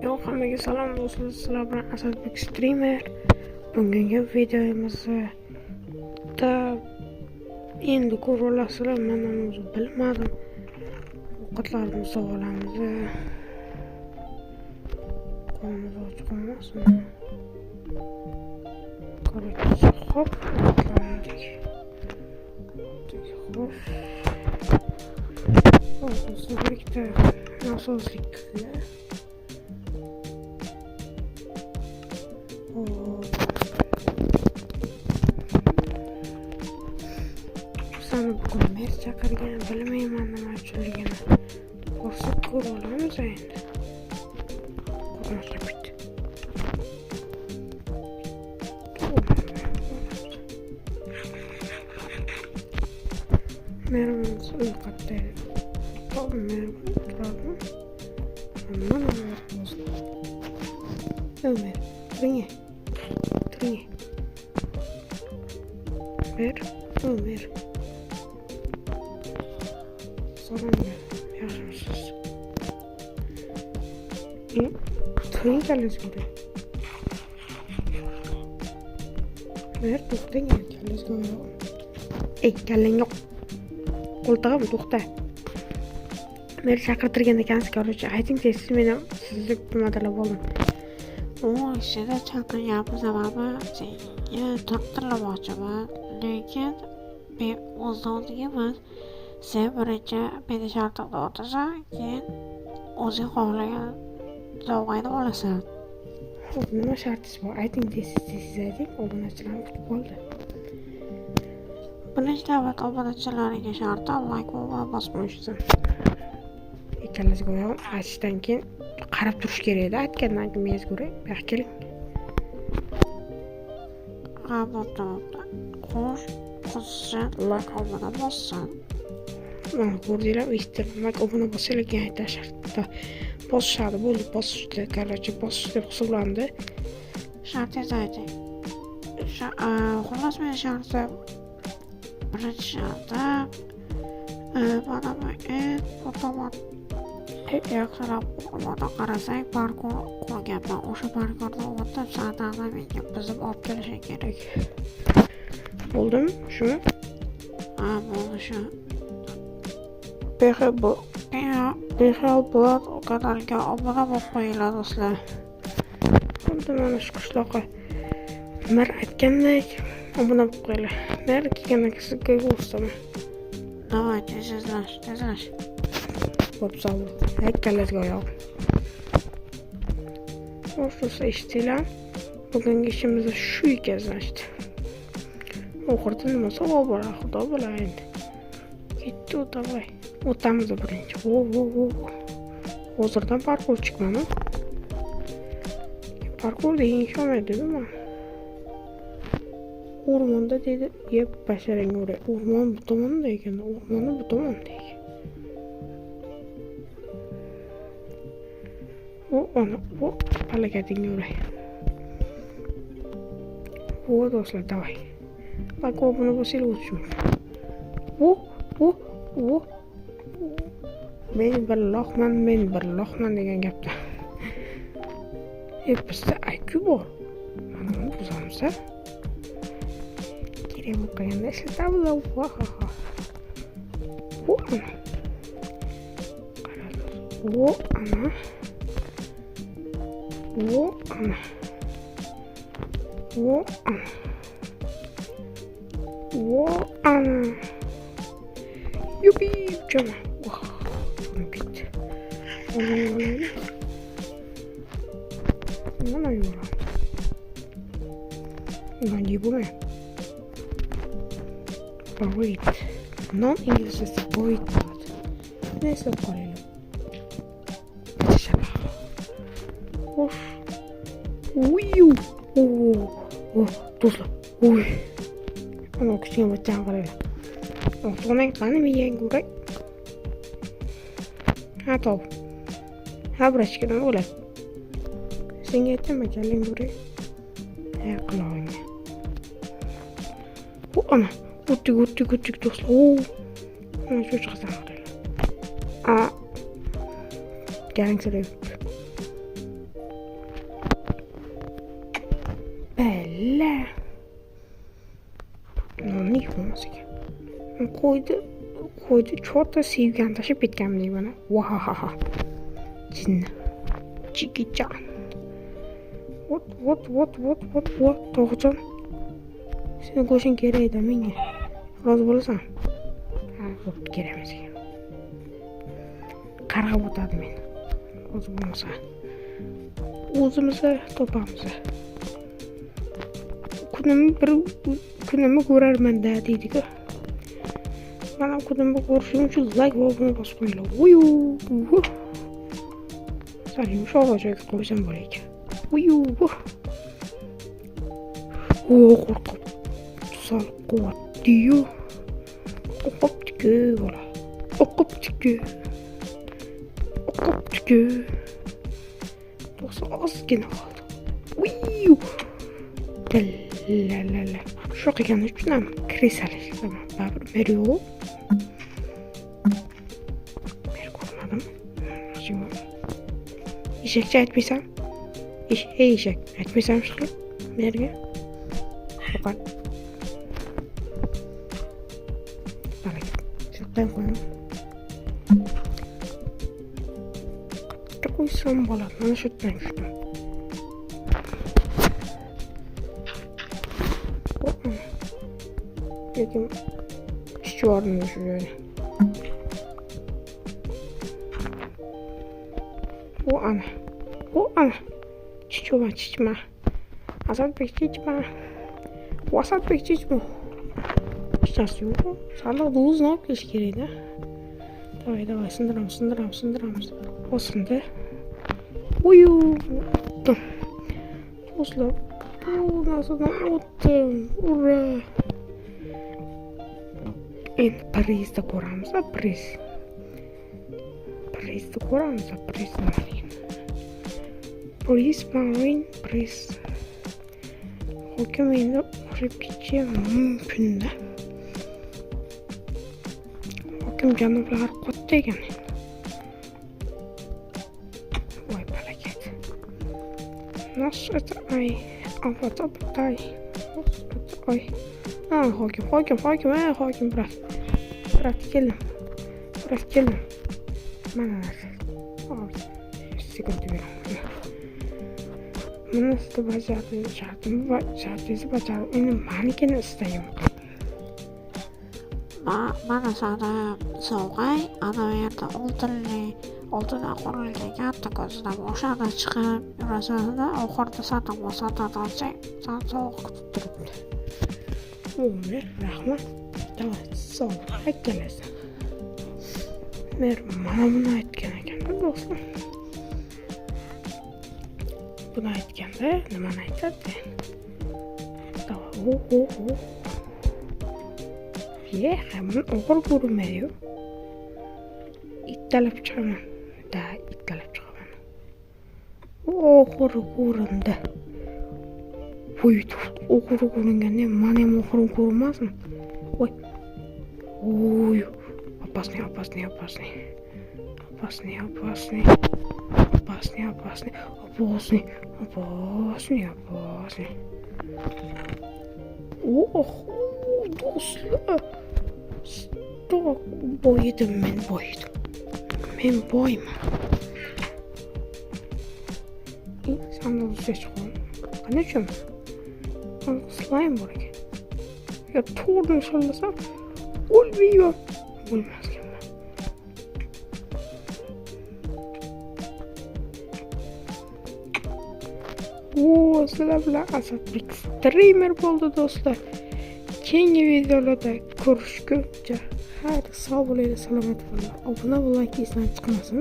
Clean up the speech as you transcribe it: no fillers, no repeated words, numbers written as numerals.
Yo'q, hammaga salom do'stlar, sizlar bilan Asadbek streamer. Bugungi videomizda endi ko'ra olasizlar, men ham o'zim bilmadim. Ovqatlarimizni olamiz. Qo'limiz ochiq emasmi? Короче, hop, ovqatlandik. Xo'sh. Do'stlar, bir ikkita nosozlik. Bizani bugun mer chaqirgan, bilmayman nima uchunligini. Borsak ko'ra olamiz endi. Ko'rmasa bitta. Merimiz uy qayerda edi? Top mer turadimi? Mana mer bo'lsin. Mer, turing. Turing. Mer, mer. Salom, yaxshimisiz? Turing kallangizga uray. Mer, to'xtang, kallangizga uray. Ey, kallangga qo'ltig'im, to'xta. Mer chaqirtirgan ekansiz, короче, ayting tez, men ham sizni nimadirlab oldim. U seni chaqirganimni sababi senga taqdirlamoqchiman, lekin men o'z oldiga emas. Sen birinchi meni shartimni o'tasan, keyin o'zing xohlagan sovg'angni olasan. Xo'p, nima shartingiz bor? Ayting tez, tez ayting, obunachilarim kutib qoldi. Birinchi navbat obunachilaringga shartim like va bosib qo'yishsin. Ikkalasiga oyog'im aytishdan keyin qarab turish kerak edi. Aytgandan keyin miyangizga uray. Bu yoqqa keling. Ha, bo'pti, bo'pti. Xo'sh, qizcha like obuna bossin. Mana ko'rdinglar, eshitdim. Like obuna bossanglar keyin aytadi shartda. Bosishadi, bo'ldi, bosishdi. Короче, bosish deb hisoblandi. Shartingizni ayting. Xullas, meni shartim birinchi shartim mana bu it bu tomon yaxshilab o'rmonda qarasang parkur qurganman. O'sha parkurni o'tib sardorni menga buzib olib kelishing kerak. Bo'ldimi? Shumi? Ha, bo'ldi shu. BHL Blog kanaliga obuna bo'lib qo'yinglar do'stlar. Xuddi mana shu qishloqqa mer aytgandek obuna bo'lib qo'yinglar. Mer kelgandan keyin sizga ko'rsataman. Давай, tezlash, tezlash. Bo'p, sog' bo'l. Kallasiga oyog'im. Xo'sh, do'stlar, eshitdinglar. Bugungi ishimiz shu ekan, значит. Oxirida nima savob bor, xudo biladi endi. Ketdi, давай. O'tamiz birinchi. Vo, vo, vo. Hozirdan parkurchikman. Parkur degan ish olmaydi-ku man. O'rmonda dedi, yeb basharangga uray. O'rmon bu tomonda ekan, o'rmoni bu tomonda ekan. O, ana, o, palakatingga uray. O, do'stlar, давай. Like obuna bo'lsanglar o'tish mumkin. O, o, o. Men bir loqman, men bir loqman degan gapda. Bizda IQ bor. Mana buni buzamiz. Kerak bo'lib qolganda ishlatamiz. Va ha ha. O, ana. Qarang. O, ana. O, ana. O, ana. O, ana. Yupi, uchaman. Jonim ketdi. Nima yo'la? Non yeb bo'lmayapti. Boit. Non inglizchasi boit bo'ladi. Buni eslab qolaylik. Xo'sh. Uyu. O, do'stlar. Uy. Ana kichkina bachani qaranglar. O'g'ling qani miyangga uray. Ha, top. Ha, brachka nima bo'ladi? Senga aytaman, kallangga uray. Ha, qulog'ingga. O, ana. O'tdik, o'tdik, o'tdik do'stlar. O. Mana shu chiqasan qaranglar. A. Galang. Dalla. Nonni bo'lmas ekan. Qo'ydi, qo'ydi, cho'rta sevgan tashlab ketganmiz mana. Vahahaha. Jinni. Chikichan. Vot, vot, vot, vot, vot, vot, tog'jon. Seni go'shing kerak edi menga. Rozi bo'lasan? Ha, bo'pti, kerak emas ekan. Qarg'ab o'tadi meni. Rozi bo'lmasa. O'zimizni topamiz. Kunimni bir kunimni ko'rarman-da deydi-ku. Mana kunimni ko'rishim uchun like va obuna bosib qo'yinglar. Uyu. Sal yumshoqroq joyga qo'ysam bo'lar ekan. Uyu. O, qo'rqib sal quvvatdi-yu. O'qibdi-ku bola. O'qibdi-ku. O'qibdi-ku. Do'stlar, ozgina qoldi. Uyu. La la la. Shu qilgani uchun ham krisal ishlataman. Baribir mer yo'q. Mer ko'rmadim. Eshakcha aytmaysan? Ey eshak, aytmaysan shu qilib merga? Yo'qol. Baraka. Shu yoqqa ham qo'yaman. Qayerda qo'ysam bo'ladi? Mana shu yerdan tushdim. Lekin tushib yubordim shu joyga. Bu ana. Bu ana. Chichma, chichma. Asadbek chichma. Asadbek chichma. Hech narsa yo'q. Saliq o'zini olib kelish kerak-da. Davay, davay, sindiramiz, sindiramiz, sindiramiz. Osindi. Uyu. O'tdim. Do'stlar, bu narsadan o'tdim. Ura. Endi Prizda ko'ramiz, priz. Prizda ko'ramiz, priz nimaligini. Priz, Marin, priz. Hokim endi urib ketishi mumkin-da. Hokim janoblari katta ekan. Voy barakat. Nasıl ay, avatay. Nasıl ay. Ha, hokim, hokim, hokim, ha, hokim, bırak. Bırak keldim. Bırak keldim. Mana narsa. Sekund beraman. Mana sizni bajardim, shartimni shartingizni bajardim. Endi manikini istagim. Mana sani sovg'ang, ana u yerda oltinli, oltindan qurilgan katta ko'zidan boshana chiqib yurasan-da, oxirida sandiq bor, sandiqni ochsang, sani sovg'a kutib turibdi. O'g'li, rahmat. Davlat sovg'a akkalasi. Mer mana buni aytgan ekanda do'stlar. Buni aytganda nimani aytadi? O, o, o. Ye, buni og'ir ko'rinmaydi-yu. Ittalab chiqaman. Da, ittalab chiqaman. U oxiri ko'rindi. Voy, oxiri ko'ringanda mana ham oxiri ko'rinmasmi? Voy. Oy, опасный, опасный, опасный. Опасный, опасный. Опасный, опасный, опасный, опасный, опасный. Oh, do'stlar. Stop, boyidim men, boyidim. Men boyman. Sandiq ustiga chiqib. Qanday tushaman? Slime bor ekan. Agar to'g'ri nishonlasam, o'lmayman. O'lmas ekanman. O, sizlar bilan Asadbek streamer bo'ldi do'stlar. Keyingi videolarda ko'rishguncha xayr, sog' bo'linglar, salomat bo'linglar. Obuna va like esdan chiqmasin.